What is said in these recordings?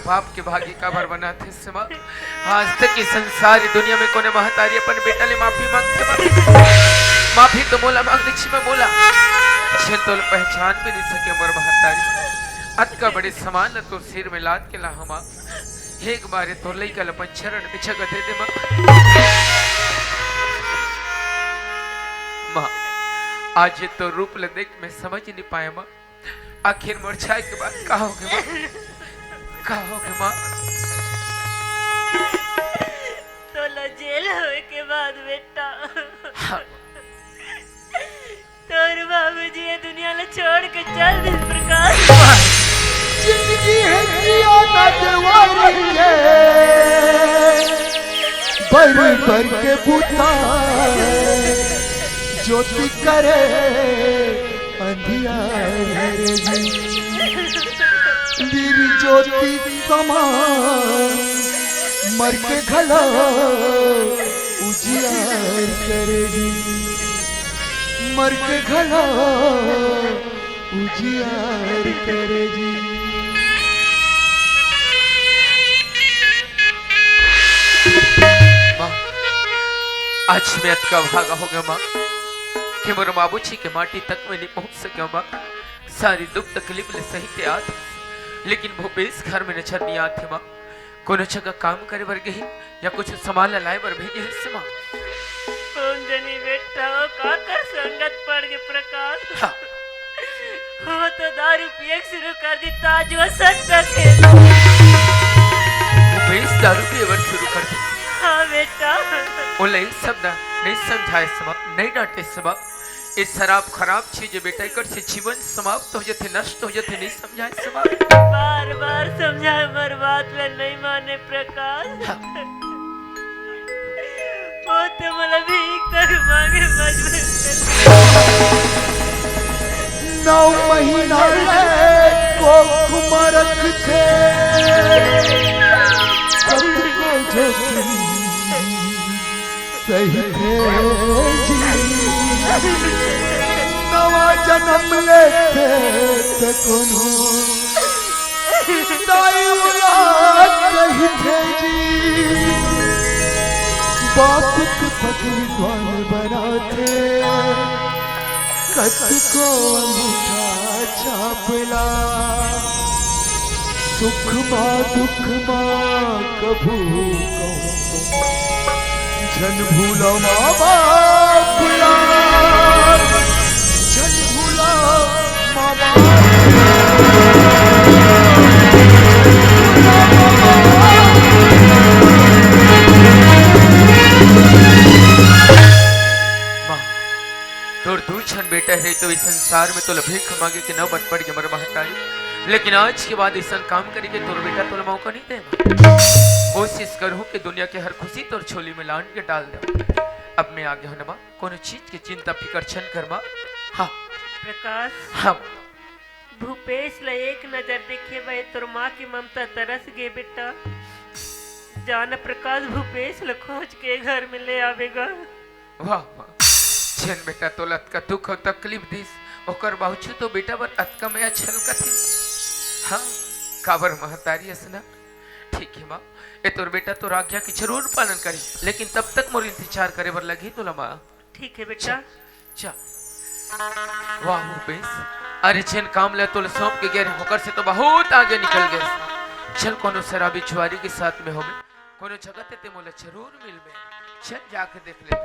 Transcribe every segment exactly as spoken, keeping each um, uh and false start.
बाप के भागी काबर बनाथे से माँ? आज तक ये संसार, ये दुनिया में कोने महतारी अपन बेटा ले माफी मांगथे माँ? माफी तो मोला मांगनी छी माँ, मोला। जेन तोला पहचान भी नहीं सके मोर महतारी। अतका बड़े समान ल तोर सिर में लाद के लाहूं माँ। एक बार ये तोर लइका ल अपन चरण बिछा के दे दे माँ। माँ, आज ये तोर रूप ल देख मैं समझ नहीं पाया माँ। आखिर मोर जाए के बाद का होगे माँ? का होगे माँ? तोला जेल होए के बाद बेटा, हाँ। तोर बाबूजी ये दुनिया ला छोड़ के चल दिस प्रकाश। जिंदगी है जिया ना देवारी के, बर बर के बुता, ज्योति करे अंधियार करे जी। निर्ज्योति समान मर के घलो उजियार करे जी। मर के घलो उजियार करे जी। माँ, आज मैं अतका भागा होगे माँ कि मोर बाबूजी के माटी तक में नहीं पहुंच सके माँ। सारी दुख तकलीफ ले सही के आत, लेकिन भूपेश घर में नजर नहीं आत हे माँ। कोनो जगह काम करे बर गे हे या कुछ सामान ला लाए बर भेजे हे से माँ? कोन जनी बेटा, वो काकर संगत पड़ गे प्रकाश। हाँ। वो तो दारू पिए के शुरू कर दी, ताज वो सट्टा खेल। भूपेश दारू पिए बर शुरू कर दी। हाँ बेटा। ओला ये सब ना नहीं समझाए से माँ, नहीं डांटे से माँ। ये शराब खराब चीज हे बेटा, एकर से जीवन समाप्त हो जाथे, नष्ट हो जाथे, नहीं समझाए से माँ? बार बार समझाए पर बात ला नहीं माने प्रकाश। हाँ। वो तो मोला भीख तक मांगे मजबूर कर। नौ महीना ले कोख म रखथे, कतको जोखिम सहिथे जी। नवा जनम लेथे त कोनो दाई औलाद कहिथे जी। बाप के पगरी ग्वाल बनाथे, कतको अंगूठा छाप ला। सुख मा दुख मा कभू कहूँ झन भूला माँ बाप ला, झन भूला माँ बाप ला। माँ, तोर दू झन बेटा हे तो इस संसार में तोला भीख मांगे के नौबत पड़ गे मोर महतारी, लेकिन आज के बाद अइसन काम करे के तोर बेटा तोला मौका नहीं दे। कोशिश करहूँ कि दुनिया के हर खुशी तोर झोली में लान के डाल दे। अब मैं आ गे हूँ ना माँ, कोनो चीज के चिंता फिकर झन कर माँ। हाँ। प्रकाश। हाँ। भूपेश ला एक नजर देखे बर तोर माँ के ममता तरस गे बेटा। जा ना प्रकाश, भूपेश ला खोज के घर में ले आबे गा। वाह माँ, जेन बेटा तोला अतका दुख अउ तकलीफ दिस, ओकर बावजूद तो बेटा बर अतका मया छलकत हे। हाँ, काबर महतारी अस ना। ठीक हे माँ, ए तोर बेटा तोर आज्ञा के जरूर पालन करही, लेकिन तब तक मोर इंतजार करे बर लगही तोला माँ। ठीक हे बेटा। चल, चल। वाह भूपेश, अरे जेन काम ला तोला सौंप के गे रहेंव, ओकर से तो बहुत आगे निकल गे। चल कोनो शराबी जुआरी के साथ में होबे, कोनो जगह ते, ते मोला जरूर मिलबे। चल जाके देख ले।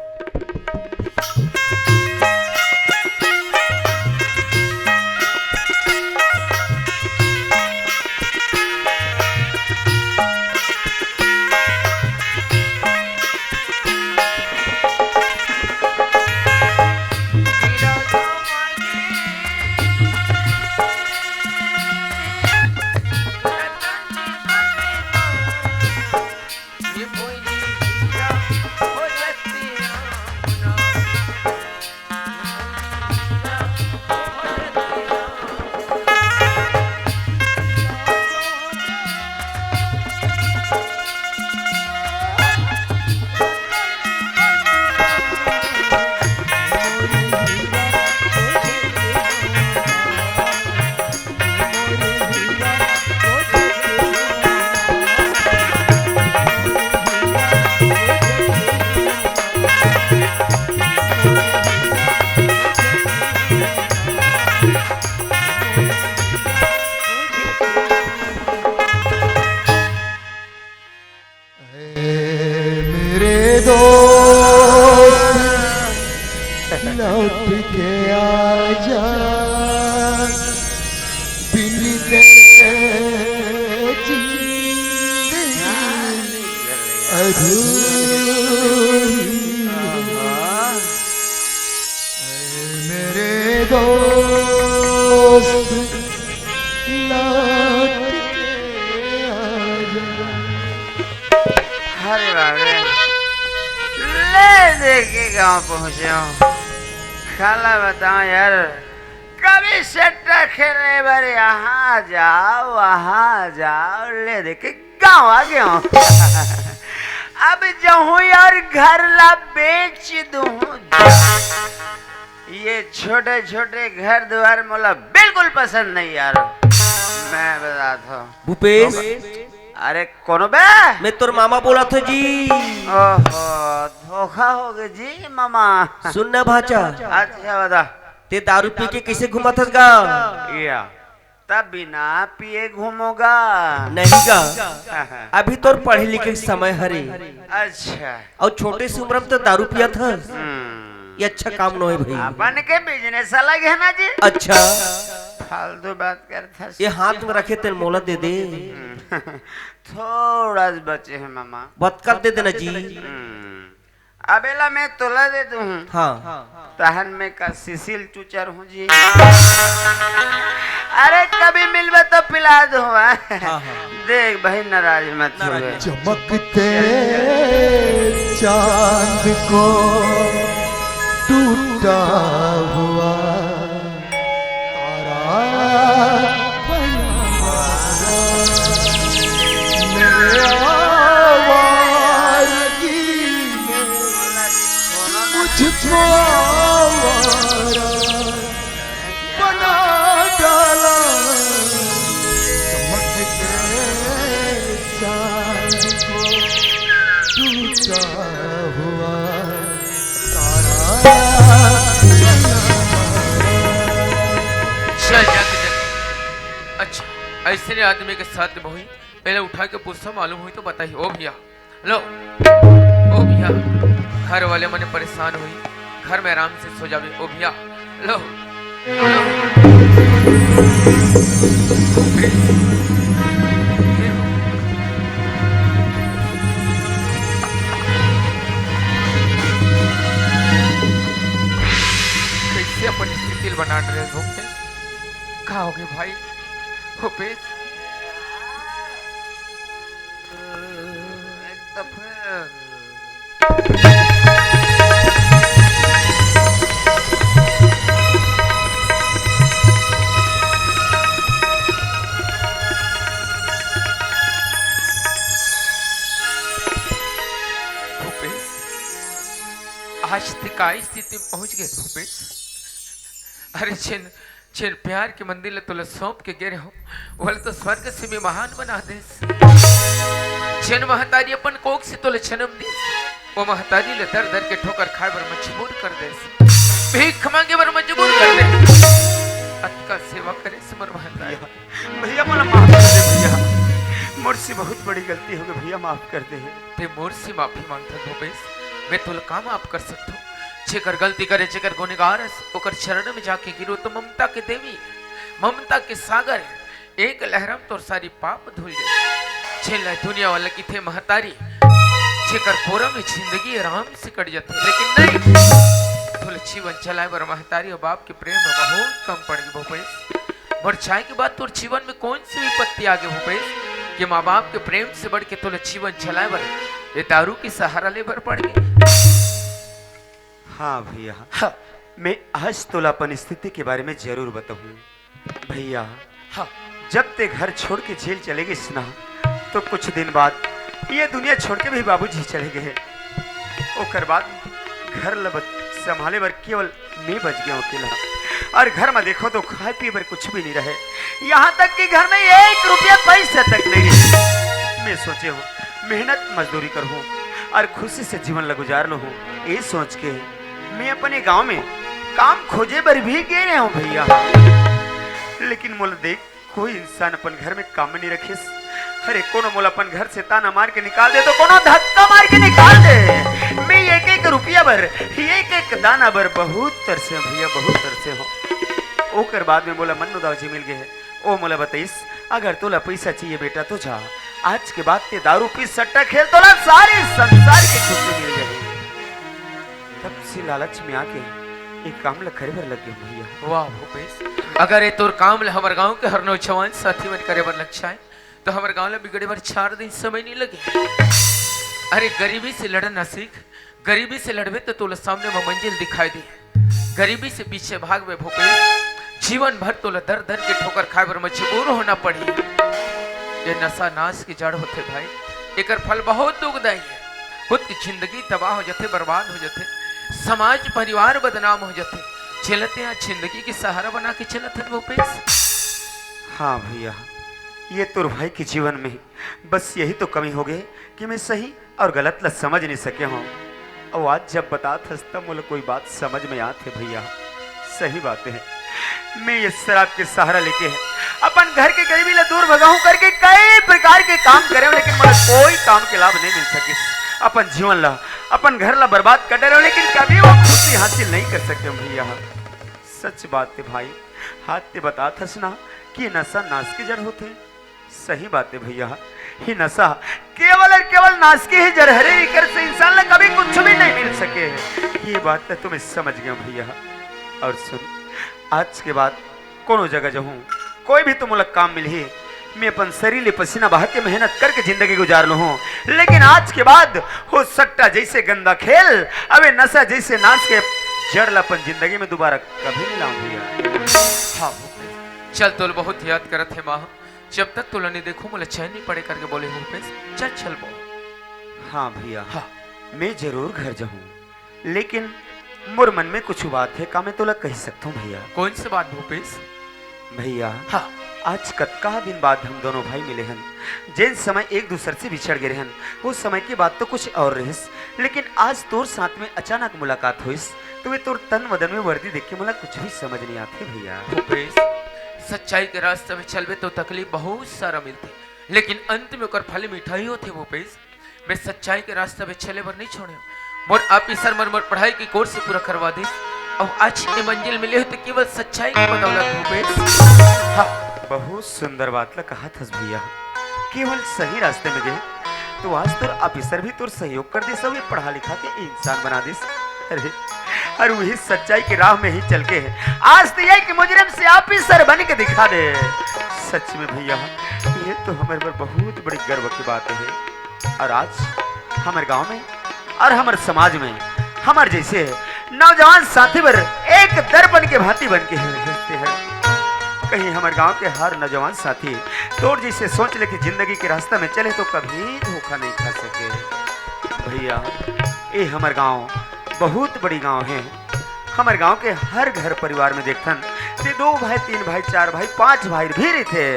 मेरे दोस्त, लौट के आजा, बिन तेरे जिंदगी अधूरी। मेरे दोस्त, लौट के आजा। अरे बाप रे, ले दे के गांव पहुंचे हूँ। खाला बताओ यार, कभी सट्टा खेलने बर यहाँ जाओ, वहाँ जाओ, ले दे के गांव आ गया हूँ। अब जाऊँ यार, घर ला बेच दूँ। ये छोटे छोटे घर दुआर मोला बिल्कुल पसंद नहीं यार, मैं बताता हूँ। भूपेश, अरे कोनो बे? मैं तोर मामा बोलत हूँ जी। ओहो, धोखा हो गया जी मामा। सुन ना भांचा। अच्छा बता। ते दारू पी के कैसे घूमत हस गा? या, तब बिना पिए घूमोगा? नहीं गा, अभी तोर पढ़े लिखे के समय हरे। अच्छा। अउ छोटे से उम्र में तो दारू पियत हस। हम्म। ये अच्छा काम नोहे भाई। अपन के बिजनेस अलग है ना जी। अच्छा। फालतू बात करत हस। ये हाथ में रखे तेन मोला दे दे। हम्म। थोड़ा सा बचे है मामा। बतकत दे देना जी। हम्म। अबेला मैं तोला दे दूँ। हाँ। तहन मैं का सिसिल चुचर हूँ जी। अरे कभी मिलबे तो पिला दूँ, हाँ? हाँ, हाँ। देख भाई, नाराज मत नाराज होबे। मत। चमकते चांद को टूटा हुआ तारा बना मेरे आवारगी ने मुझको आवारा बना डाला। चमकते चांद को टूटा हुआ तारा। चल जाके देख। अच्छा, ऐसे आदमी के साथ में हुई, पहले उठा के पूछता, मालूम हुई तो बताई। ओ भैया, लो, ओ भैया, घर वाले मने परेशान हुई, घर में आराम से सो जावे। ओ भैया, लो, लो। कैसे अपन स्थिति बना रहे हो? का हो गए भाई? भूपेश? एक तो फिर भूपेश, आज ते का स्थिति में पहुंच गए भूपेश? अरे जिन, जिन प्यार के मंदिर ला तोला सौंप के गे रहे हो, वो तो स्वर्ग से भी महान बना देस। जिन महतारी अपन कोख से तोला जन्म दी, वो महतारी ले दर दर के ठोकर खाए बर मजबूर कर देस, भीख मांगे बर मजबूर कर देस। अतका सेवा करे से मोर महतारी। भैया, भैया, मोला माफ कर दे भैया, मोर से बहुत बड़ी गलती हो गई भैया, माफ कर दे। ते मोर से माफी मांगथस भूपेश, मैं तोला का माफ कर सकथों? जेकर गलती करे, जेकर गुनहगार हस, ओकर चरण में जाके गिरो तो ममता के देवी, ममता के सागर, एक लहरा में तोर सारी पाप धुल जाए। जेला दुनिया वाला किथे महतारी, जेकर कोरा में जिंदगी आराम से कट जाथे, लेकिन नहीं, तोला जीवन चलाए बर महतारी और बाप के प्रेम में बहुत कम पड़ गई भूपेश। मोर जाए के बाद तोर जीवन में कौन सी विपत्ति आ गई भूपेश, कि माँ बाप के प्रेम से बढ़ के तोला जीवन चलाए बर ये दारू के सहारा ले बर पड़ गए? हाँ भैया, हाँ। मैं आज तोला अपन स्थिति के बारे में जरूर बताऊँ भैया। हाँ। जब ते घर छोड़ के जेल चले गए ना, तो कुछ दिन बाद ये दुनिया छोड़ के भी बाबूजी चले गए। ओकर बाद घर ल बच-, संभाले बर केवल मैं बच गया अकेला। और घर में देखो तो खाए पिए बर कुछ भी नहीं रहे, यहाँ तक कि घर में एक रुपया पैसा तक नहीं रहे। मैं सोचे हूँ, मेहनत मजदूरी करहूँ और खुशी से जीवन ल गुजार लूँ। ये सोच के मैं अपने गांव में काम खोजे बर भी गे रहे हूँ भैया, लेकिन मोला देख कोई इंसान अपन घर में काम नहीं रखिस। अरे, कोनो मोला अपन घर से ताना मार के निकाल दे, तो कोनो धक्का मार के निकाल दे। मैं एक एक रुपया बर, एक एक दाना बर बहुत तरसे हंव भैया, बहुत तरसे हंव। ओकर बाद में मोला मन्नू दाऊ जी मिल गे हे। ओ मोला बताइस, "अगर तोला पइसा चाहिए बेटा, तो जा। आज के बाद ते दारू पी, सट्टा खेल, तोला सारे संसार के खुशी मिल जाही।" तब से लालच में आके एक काम ल करे बर लग गे हंव भैया। वाह भूपेश, अगर ये तोर काम ल हमर गांव के हर नौजवान साथी मन करे बर लग जाए, तो हमर गांव ल बिगड़े बर चार दिन समय नहीं लगे। अरे, गरीबी से लड़ना सीख, गरीबी से लड़बे तो तोला सामने में मंजिल दिखाई दे। गरीबी से पीछे भागबे भूपेश, जीवन भर तोला दर दर के ठोकर खाए बर मजबूर होना पड़ही। ये नशा नाश के जड़ होथे भाई, एकर फल बहुत दुखदाई हे। खुद की जिंदगी तबाह हो जाथे, बर्बाद हो जाथे, समाज परिवार बदनाम हो जाथे। चलत यहाँ जिंदगी के सहारा बना के चलत हन भूपेश। हाँ भैया, ये तोर भाई के जीवन में बस यही तो कमी हो गई कि मैं सही और गलत ला समझ नहीं सके हंव। अउ आज जब बतात हस, तब मोला कोई बात समझ में आत हे भैया। सही बात हे, मैं ये शराब के सहारा लेके अपन घर के गरीबी ला दूर भगाहूं करके कई प्रकार के काम करे हंव, लेकिन मोला कोई काम के लाभ नहीं मिल सकिस। अपन जीवन ला, अपन घर ला बर्बाद कर डरे हंव, लेकिन कभी वो खुशी हासिल नहीं कर सके हंव भैया। सच बात हे भाई, हाँ ते बतात हस ना कि नशा नाश के जड़ होथे। सही बात हे भैया, ये नशा केवल और केवल नाश के ही जड़ हरे, एकर से इंसान ला कभी कुछ भी नहीं मिल सके हे। ये बात तो मैं समझ गया हूँ भैया। और सुन, आज के बाद कोनो जगह जाहूँ, कोई भी तुम लोग काम मिलही, मैं अपन शरीर ले पसीना बहा के मेहनत करके जिंदगी गुजार लूँ, लेकिन आज के बाद वो सट्टा जैसे गंदा खेल, अबे नशा जैसे नाश के जड़ ला अपन जिंदगी में दोबारा कभी नहीं लाऊं भैया। हाँ, चल, तोल बहुत याद करत हे माँ। जब तक तोला नहीं देखूं, मोला चैन नहीं पड़े करके बोले हो भूपेश। चल, चल बो। हाँ भैया, हाँ। मैं जरूर घर जाहूँ, लेकिन मोर मन में कुछ बात हे, का मैं तोला कह सकता हूँ भैया? कौन सी बात भूपेश? भैया, हाँ। आज कतका दिन बाद हम दोनों भाई मिले हन। जेन समय एक दूसर से बिछड़ गए रहन, वो समय की बात तो कुछ और रहिस, लेकिन आज तोर साथ में अचानक मुलाकात होइस, तो वे तोर तन बदन में वर्दी देख के मोला कुछ भी समझ नहीं आते भैया। भूपेश, सच्चाई के रास्ते में चलबे तो तकलीफ बहुत सारा मिलथे, लेकिन अंत में ओकर फल मीठा ही होथे भूपेश। मैं सच्चाई के रास्ता में चले बर नहीं छोड़े। मोर ऑफिसर मन मोर पढ़ाई के कोर्स पूरा करवा दे। अब आज ये मंजिल मिले हो तो केवल सच्चाई की बदौलत भूपेश। हाँ। बहुत सुंदर बात ला कहा थस भैया, केवल सही रास्ते में गए तो आज तोर ऑफिसर भी तोर सहयोग कर दे, सब पढ़ा लिखा के इंसान बना दे। अरे, और वही सच्चाई के राह में ही चल के है आज तो ये कि मुजरिम से ऑफिसर बन के दिखा दे। सच में भैया, ये तो हमारे पर बहुत बड़ी गर्व की बात है। और आज हमर गांव में और हमर समाज में हमर जैसे नौजवान साथी बर एक दर्पण के भांति बन के हस्ते हैं। कहीं हमर गांव के हर नौजवान साथी तोर जैसे सोच ले कि जिंदगी के रास्ता में चले तो कभी धोखा नहीं खा सके। भैया, ये हमर गांव बहुत बड़ी गांव है। हमर गांव के हर घर परिवार में देखथन, ते दो भाई, तीन भाई, चार भाई, पांच भाई भी रहिथे,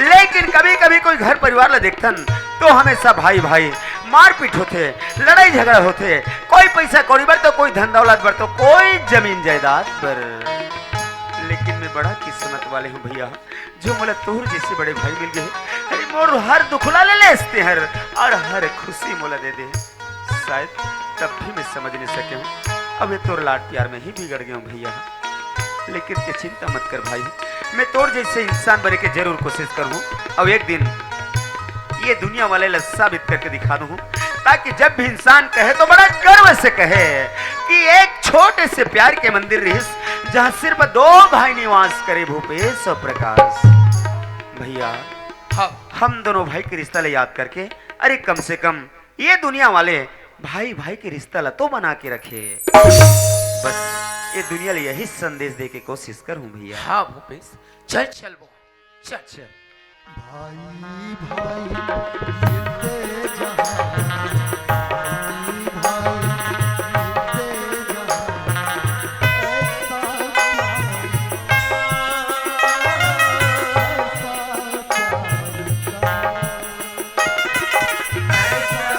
लेकिन कभी-कभी कोई घर परिवार ला देखथन, तो हमेशा भाई-भाई मारपीट होथे, लड़ाई झगड़ा होथे, कोई पैसा कौड़ी बर, तो कोई धन दौलत बर, तो कोई जमीन जायदाद बर। लेकिन मैं बड़ा किस्मत वाले हूँ भैया, जो मोला तोर जैसे बड़े भाई मिल गए। अरे, मोर हर दुख ला ले लेस ते हर, और हर खुशी मोला दे दे। शायद तब भी मैं समझ नहीं सके हूँ। अब ये तोर लाड प्यार में ही बिगड़ गया हूँ भैया। लेकिन ते चिंता मत कर भाई, मैं तोर जैसे इंसान बने के जरूर कोशिश करूँ। अब एक दिन ये दुनिया वाले ला साबित करके दिखा दूँ, ताकि जब भी इंसान कहे तो बड़ा गर्व से कहे कि एक छोटे से प्यार के मंदिर रहिस, जहाँ सिर्फ दो भाई निवास करे, भूपेश और प्रकाश। भैया, हाँ। हम दोनों भाई के रिश्ता ले याद करके, अरे, कम से कम ये दुनिया वाले भाई भाई के रिश्ता ला तो बना के रखे। बस ये दुनिया ले यही संदेश दे के कोशिश करूं भैया। हाँ भूपेश, चल चल वो, चल चल। भाई भाई मिलते जहां, भाई भाई मिलते जहां, ऐसा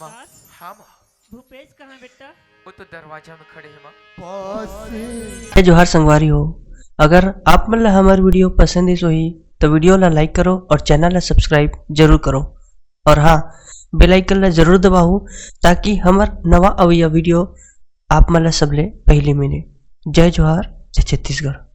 हाँ माँ। भूपेश कहाँ बेटा? वो तो दरवाजा में खड़े हैं माँ। जय जोहार संगवारी हो। अगर आप मन ला हमर वीडियो पसंद आइस होही तो वीडियो ला लाइक करो और चैनल ला सब्सक्राइब जरूर करो। और हाँ, बेल आइकन ला जरूर दबाओ ताकि हमर नवा अवइया वीडियो आप मन ला सबले पहली मिले। जय जोहार, जय छत्तीसगढ़।